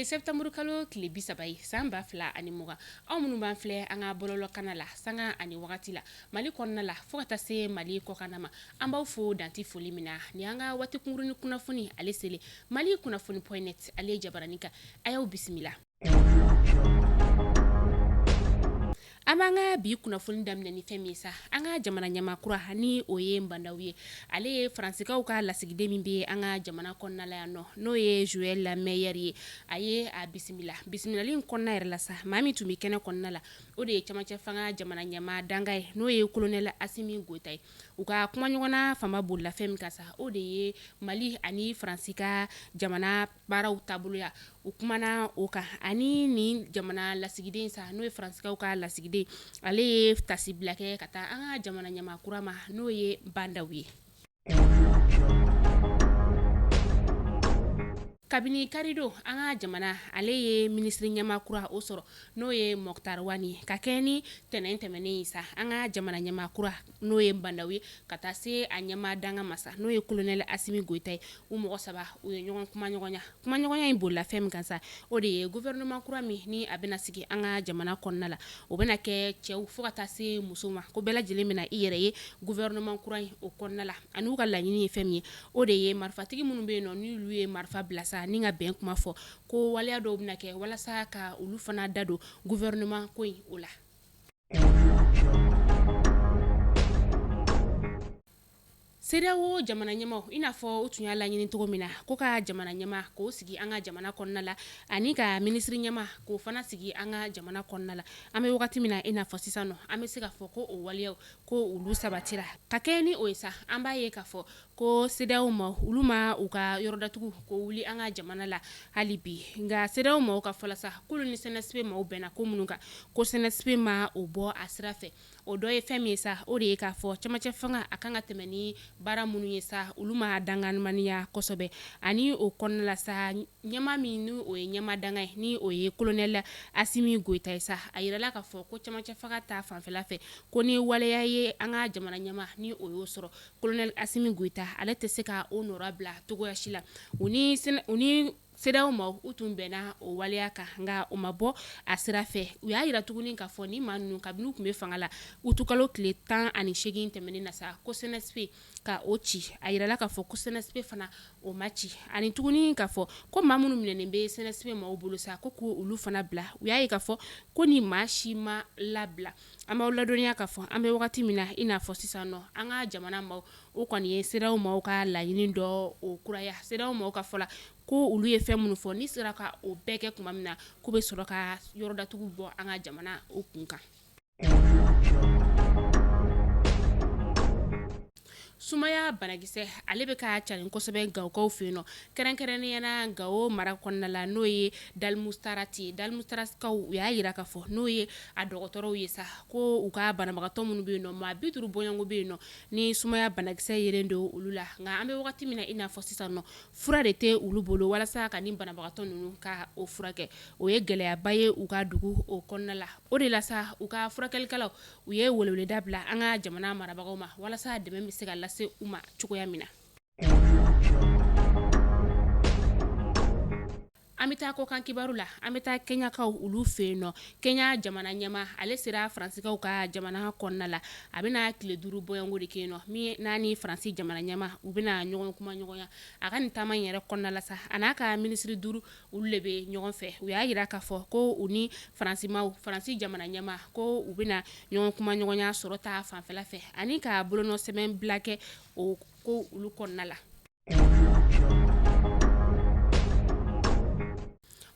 ye sɛtanburukalo tile 30 ye san 2020. Aw minnu b'an filɛ an ka bɔlɔlɔkana la sanga ani wagati la Mali kɔnɔna la fo ka taa se Mali kɔkanna ma, an b'aw fo dan tɛ foli min na. Ni an ka waati kunkurunnin kunnafoni ale selen Mali kunnafoni point net ale jabaranin kan, a y'aw bisimila. An b'an ka bi kunnafoni daminɛ ni fɛn min sa, an ka jamana ɲɛmaa kura ni o ye Ba Ndaw ye, ale ye Faransikaw ka lasigiden min bɛ an ka jamana kɔnɔna la yan nɔ, n'o ye Joël Meyer ye, a ye a bisimila. Bisimilali in kɔnɔna yɛrɛ la sa, maa min tun bɛ kɛnɛ kɔnɔna la, o de ye camancɛ fanga jamana ɲɛmaa dankan ye, n'o ye Colonel Asimi Goyita ye. U ka kumaɲɔgɔnna fanba bolila fɛn min kan sa, o de ye Mali ani Faransi ka jamana baaraw taaboloya. U kumana o kan ani nin jamana lasigiden sa, n'o ye Faransikaw ka lasigiden, ale ye tasibila kɛ ka taa an ka jamana ɲɛmaa kura ma, n'o ye Ba Ndaw ye. Kabini karidon, an ka jamana ale ye minisiri ɲɛmaa kura o sɔrɔ, n'o ye Moctar Ouane ye. Ka kɛ ni tɛnɛn tɛmɛnen ye sa, an ka jamana ɲɛmaa kura, n'o ye Ba Ndaw ye, ka taa se a ɲɛmaa dankan ma sa, n'o ye Colonel Asimi Goyita ye, u mɔgɔ saba u ye ɲɔgɔn kumaɲɔgɔnya. Kumaɲɔgɔnya in bolila fɛn min kan sa, o de ye gouvernement kura min ni a bɛna sigi an ka jamana kɔnɔna la, o bɛna kɛ cɛw fo ka taa se muso ma, ko bɛɛ lajɛlen bɛna i yɛrɛ ye gouvernement kura in o kɔnɔna la. Ani u ka laɲini ye fɛn min ye, o de ye marifatigi minnu bɛ yen nɔ, n'olu ye marifa bila sa ni ka bɛn kuma fɔ, ko waleya dɔw bɛna kɛ walasa ka olu fana da don gouvernement ko in o la. CEDEAO jamana ɲɛmaaw, i n'a fɔ u tun y'a laɲini cogo min na, ko ka jamana ɲɛmaa k'o sigi an ka jamana kɔnɔna la, ani ka minisiri ɲɛmaa k'o fana sigi an ka jamana kɔnɔna la. An bɛ wagati min na i n'a fɔ sisan nɔ, an bɛ se k'a fɔ ko o waleyaw ko olu sabatira. Ka kɛ ni o ye sa, an b'a ye k'a fɔ ko CEDEAO maaw, olu ma u ka yɔrɔ datugu k'o wuli an ka jamana la hali bi. Nka CEDEAO maaw ka fɔ la sa, k'olu ni CNSP maaw bɛnna ko minnu kan, ko CNSP ma o bɔ a sira fɛ. O dɔ ye fɛn min ye sa, o de ye k'a fɔ camancɛ fanga a kan ka tɛmɛ ni baara minnu ye sa, olu ma danganmaniya kosɛbɛ. Ani o kɔnɔna la sa, ɲɛmaa min ni o ye ɲɛmaa dankan ye, ni o ye Colonel Asimi Goyita ye sa, a yirala k'a fɔ ko camancɛ fanga ta fanfɛla fɛ, ko ni waleya ye an ka jamana ɲɛmaa ni o y'o sɔrɔ, Colonel Asimi Goyita ale tɛ se ka o nɔrabila cogoya si la. U ni CEDEAO maaw u tun bɛnna o waleya kan, nka o ma bɔ a sira fɛ. U y'a jira tuguni k'a fɔ ni maa ninnu, kabini u tun bɛ fanga la utukalo tile 18 tɛmɛnen na sa, ko CNSP ka o ci. A yirala k'a fɔ ko CNSP fana o ma ci. Ani tuguni k'a fɔ ko maa minnu minɛnen bɛ CNSP maaw bolo sa, ko k'olu fana bila. U y'a ye k'a fɔ ko ni maa si ma labila. An b'aw ladɔnniya k'a fɔ an bɛ wagati min na i n'a fɔ sisan nɔ, an ka jamana maaw o kɔni ye CEDEAO maaw ka laɲini dɔ o kuraya. CEDEAO maaw ka fɔ la, ko olu ye fɛn minnu fɔ, ni sera ka o bɛɛ kɛ tuma min na, k'u bɛ sɔrɔ ka yɔrɔ datugu bɔ an ka jamana o kun kan. Sumaya banakisɛ ale bɛ ka carin kosɛbɛ Gawokaw fɛ yen nɔ, kɛrɛnkɛrɛnnenya na Gawo mara kɔnɔna la, n'o ye Dalimustarati ye. Dalimustarakaw u y'a jira k'a fɔ, n'o ye a dɔgɔtɔrɔw ye sa, ko u ka banabagatɔ minnu bɛ yen nɔ, maa 50 bɔɲɔgɔnko bɛ yen nɔ ni sumaya banakisɛ yelen don olu la. Nka an bɛ wagati min na i n'a fɔ sisan nɔ, fura de tɛ olu bolo walasa ka nin banabagatɔ ninnu ka o furakɛ. O ye gɛlɛyaba ye u ka dugu o kɔnɔna la. O de la sa, u ka furakɛlikɛlaw u ye weleweleda bila an ka jamana marabagaw ma walasa dɛmɛ bɛ se ka lase u ma cogoya min na. An bɛ taa kɔkan kibaru la. An bɛ taa Kɛɲakaw olu fɛ yen nɔ. Kɛɲa jamana ɲɛmaa ale sera Faransikaw ka jamana kɔnɔna la. A bɛna tile 5 bɔɲɔgɔnko de kɛ yen nɔ, min n'a ni Faransi jamana ɲɛmaa u bɛna ɲɔgɔn kumaɲɔgɔnya. A ka nin taama in yɛrɛ kɔnɔna la sa, a n'a ka minisiri 5 olu de bɛ ɲɔgɔn fɛ. U y'a jira k'a fɔ ko u ni Faransimaw, Faransi jamana ɲɛmaa, ko u bɛna ɲɔgɔn kumaɲɔgɔnya sɔrɔ ta fanfɛla fɛ ani ka bolonɔ sɛbɛn bila kɛ o ko olu kɔnɔna la.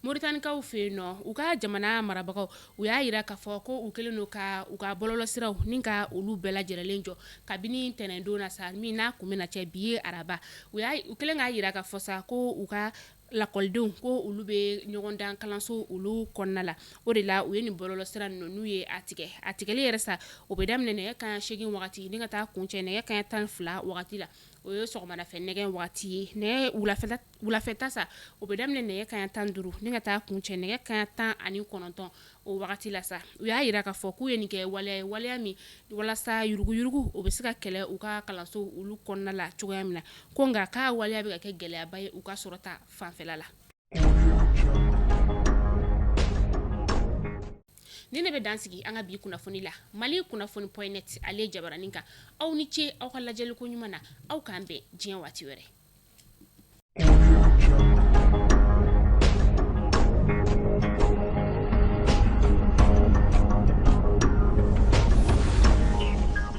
Moritanikaw fɛ yen nɔ, u ka jamana marabagaw u y'a jira k'a fɔ ko u kɛlen don ka u ka bɔlɔlɔsiraw ni ka olu bɛɛ lajɛlen jɔ kabini ntɛnɛndon na sa, min n'a kun bɛna cɛ bi ye araba. U kɛlen k'a jira k'a fɔ sa ko u ka lakɔlidenw ko olu bɛ ɲɔgɔndan kalanso olu kɔnɔna la. O de la u ye nin bɔlɔlɔsira ninnu n'u ye a tigɛ. A tigɛli yɛrɛ sa, o bɛ daminɛ nɛgɛ kanɲɛ 8 wagati ni ka taa kuncɛ nɛgɛ kanɲɛ 12 wagati la. O ye sɔgɔmadafɛ nɛgɛ wagati ye. Nɛgɛ wulafɛta sa, o bɛ daminɛ nɛgɛ kanɲɛ 15 ni ka taa kuncɛ nɛgɛ kanɲɛ 19 o wagati la sa. U y'a jira k'a fɔ k'u ye nin kɛ waleya ye, waleya min walasa yuruguyurugu o bɛ se ka kɛlɛ u ka kalanso olu kɔnɔna la cogoya min na, ko nka k'a waleya bɛ ka kɛ gɛlɛyaba ye u ka sɔrɔ ta fanfɛla la. Nin ne bɛ dan sigi an ka bi kunnafoni la Mali kunnafoni point net ale jabaranin kan. Aw ni ce aw ka lajɛliko ɲuman na, aw k'an bɛn diɲɛ waati wɛrɛ.